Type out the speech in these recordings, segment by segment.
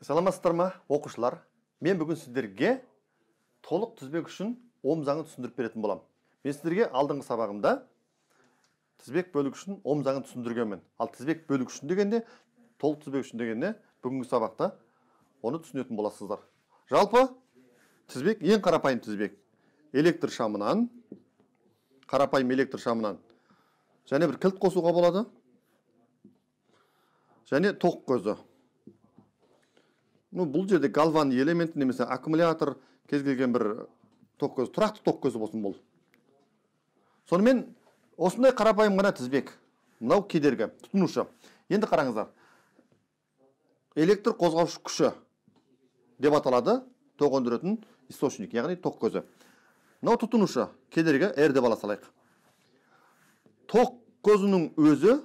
Саламатсыздар ма, оқушылар? Мен бүгін сіздерге толық тізбек үшін Ом заңын түсіндіріп беретін боламын. Мен сіздерге алдыңғы сабағымда тізбек бөлік үшін Ом заңын түсіндіргенмін. Ал тізбек бөлік үшін дегенде, толық тізбек үшін дегенде, бүгінгі сабақта оны түсінетін боласыздар. Жалпы тізбек ең қарапайым тізбек. Электр шамынан, қарапайым электр шамынан және бір кілт қосуға болады. Және тоқ көзі. Бұл жерде гальван элементі немесе аккумулятор, кез келген бір тоқ көзі, тұрақты тоқ көзі болсын бұл. Сонымен осындай қарапайым ғана тізбек. Мынау кедергі, тұтынушы. Енді қараңыздар. Электр қозғаушы күші деп аталады тоқ өндіретін источник, яғни тоқ көзі. Мынау тұтынушы, кедергі R деп ала салайық. Тоқ көзінің өзі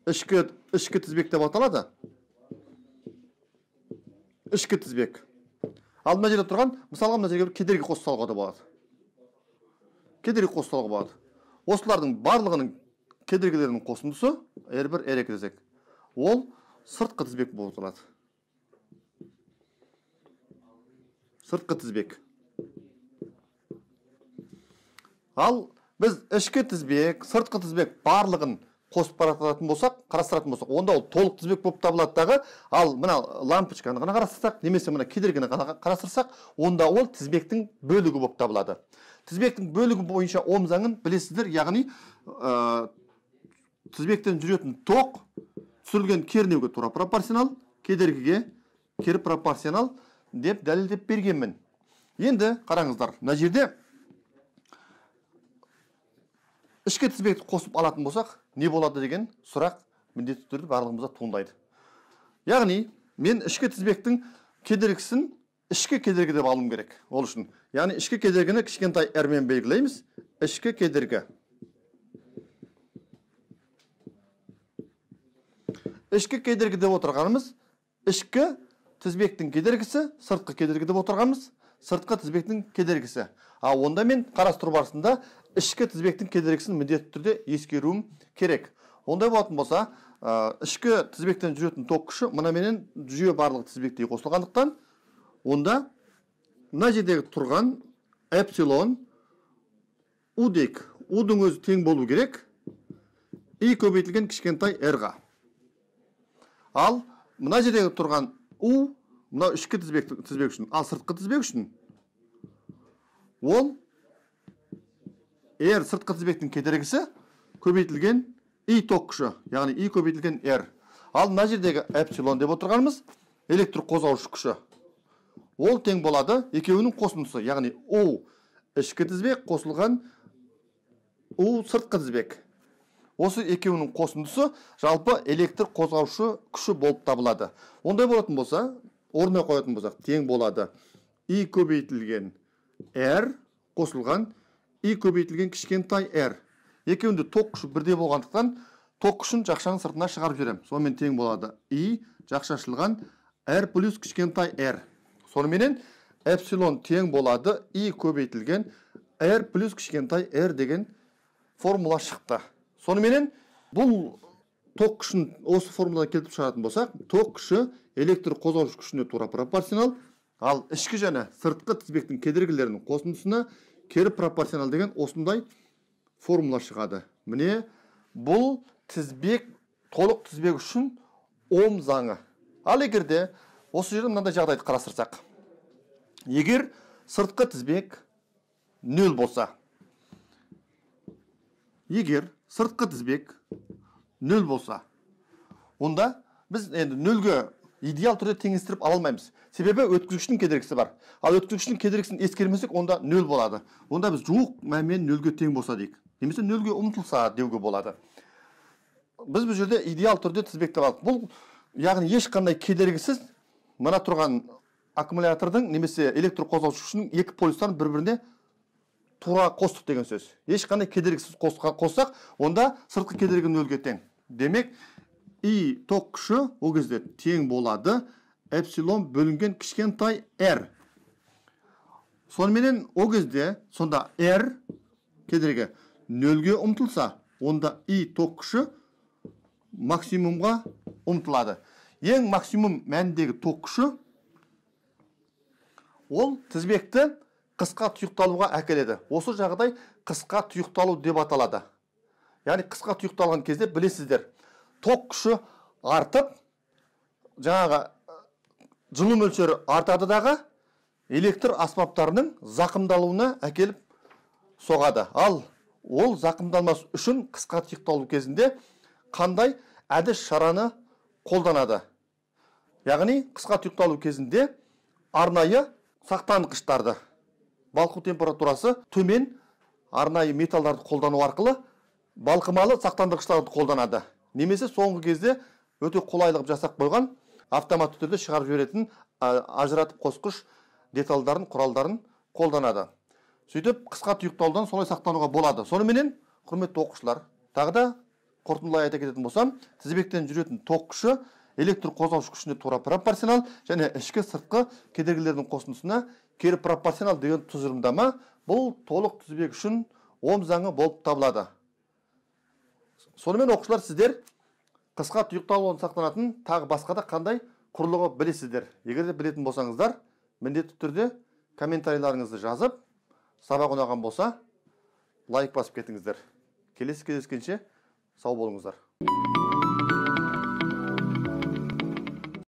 ішкі тізбек деп аталады. Ішкі тізбек. Ал мына жерде тұрған, мысалға мына жерге бір кедергі қосып салуға да болады. Кедергі қосып салуға болады. Осылардың барлығының кедергілерінің қосындысы R1, R2 десек, ол сыртқы тізбек болып аталады. Сыртқы тізбек. Ал біз ішкі тізбек, сыртқы тізбек барлығын қосып қарастыратын болсақ, онда ол толық тізбек болып табылады дағы. Ал мына лампочканы ғана қарастырсақ, немесе мына кедергіні ғана қарастырсақ, онда ол тізбектің бөлігі болып табылады. Тізбектің бөлігі бойынша Ом заңын білесіздер, яғни тізбектен жүретін тоқ түсірілген кернеуге тура пропорционал, кедергіге кері пропорционал деп дәлелдеп бергенмін. Енді қараңыздар, мына жерде ішкі тізбекті қосып алатын болсақ, не болады деген сұрақ міндетті түрде барлығымызда туындайды. Яғни, мен ішкі тізбектің кедергісін ішкі кедергі деп алуым керек. Ол үшін, яғни ішкі кедергіні кішкентай R-мен белгілейміз. Ішкі кедергі. Ішкі кедергі деп отырғанымыз, ішкі тізбектің кедергісі, сыртқы кедергі деп отырғанымыз, сыртқы тізбектің кедергісі. А онда мен қарастыру барысында ішкі тізбектің кедергісін міндетті түрде ескеруім керек. Ондай болатын болса, ішкі тізбектен жүретін тоқ күші мынаменен жүйе барлығы тізбектей қосылғандықтан, онда мына жердегі тұрған эпсилон у дейік. У-дың өзі тең болу керек. И көбейтілген кішкентай R-ға. Ал мына жердегі тұрған у, мынау ішкі тізбек үшін, ал сыртқы тізбек үшін ол R сыртқы тізбектің кедергісі көбейтілген И тоқ күші, яғни И көбейтілген R. Ал мына жердегі эпсилон деп отырғанымыз электр қозғаушы күші. Ол тең болады екеуінің қосындысы, яғни У ішкі тізбек қосылған У сыртқы тізбек. Осы екеуінің қосындысы жалпы электр қозғаушы күші болып табылады. Ондай болатын болса, орнына қоятын болсақ, тең болады И көбейтілген R қосылған И көбейтілген кішкентай R. Екеуінде тоқ күші бірдей болғандықтан тоқ күшін жақшаның сыртына шығарып жіберемін. Сонымен тең болады И жақша ашылған R плюс кішкентай R. Соныменен эпсилон тең болады И көбейтілген R плюс кішкентай R деген формула шықты. Соныменен бұл тоқ күшін осы формуладан келтіріп шығаратын болсақ, тоқ күші электр қозғаушы күшіне тура пропорционал, ал ішкі және сыртқы тізбектің кедергілерінің қосындысына кері пропорционал деген осындай формула шығады. Міне бұл тізбек, толық тізбек үшін Ом заңы. Ал егер де осы жерде мынандай жағдайды қарастырсақ, егер сыртқы тізбек нөл болса, егер сыртқы тізбек нөл болса, онда біз енді нөлге идеал түрде теңестіріп ала алмаймыз. Себебі өткізгіштің кедергісі бар. Ал өткізгіштің кедергісін ескермесек, онда нөл болады. Онда біз жуық мәнмен нөлге тең болса дейік, немесе нөлге ұмтылса деуге болады. Біз бұл жерде идеал түрде тізбектеп алдық. Бұл, яғни ешқандай кедергісіз мына тұрған аккумулятордың немесе электр қозғаушы күшінің екі полюстарын бір-біріне тура қостық деген сөз. Ешқандай кедергісіз қоссақ, онда сыртқы кедергі нөлге тең. Демек, И тоқ күші ол кезде тең болады эпсилон бөлінген кішкентай R. Соныменен ол кезде сонда R кедергі нөлге ұмтылса, онда И тоқ күші максимумға ұмтылады. Ең максимум мәндегі ток күші ол тізбекті қысқа тұйықталуға әкеледі. Осы жағдай қысқа тұйықталу деп аталады. Яғни қысқа тұйықталған кезде білесіздер, ток күші артып, жаңағы жылу мөлшері артады дағы электр аспаптарының зақымдалуына әкеліп соғады. Ал ол зақымдалмас үшін қысқа тұйықталу кезінде қандай әдіс шараны қолданады? Яғни қысқа тұйықталу кезінде арнайы сақтанғыштарды, балқу температурасы төмен арнайы металдарды қолдану арқылы балқымалы сақтандырғыштарды қолданады. Немесе соңғы кезде өте қолайлы қылып жасап қойған автоматты түрде шығарып жіберетін ажыратып қосқыш детальдарын, құралдарын қолданады. Сөйтіп қысқа тұйықталудан солай сақтануға болады. Соныменен, құрметті оқушылар, тағы да қорытындылай айта кететін болсам, тізбектен жүретін ток күші электр қозғаушы күшіне тура пропорционал және ішкі сыртқы кедергілердің қосындысына кері пропорционал деген тұжырымдама бұл толық тізбек үшін Ом заңы болып табылады. Сонымен оқушылар, сіздер қысқа тұйықталудан сақтанатын тағы басқа да қандай құрылғы білесіздер? Егер де білетін болсаңыздар, міндетті түрде комментарийлеріңізді жазып, сабақ ұнаған болса, лайк басып кетіңіздер. Келесі кездескенше сау болыңыздар.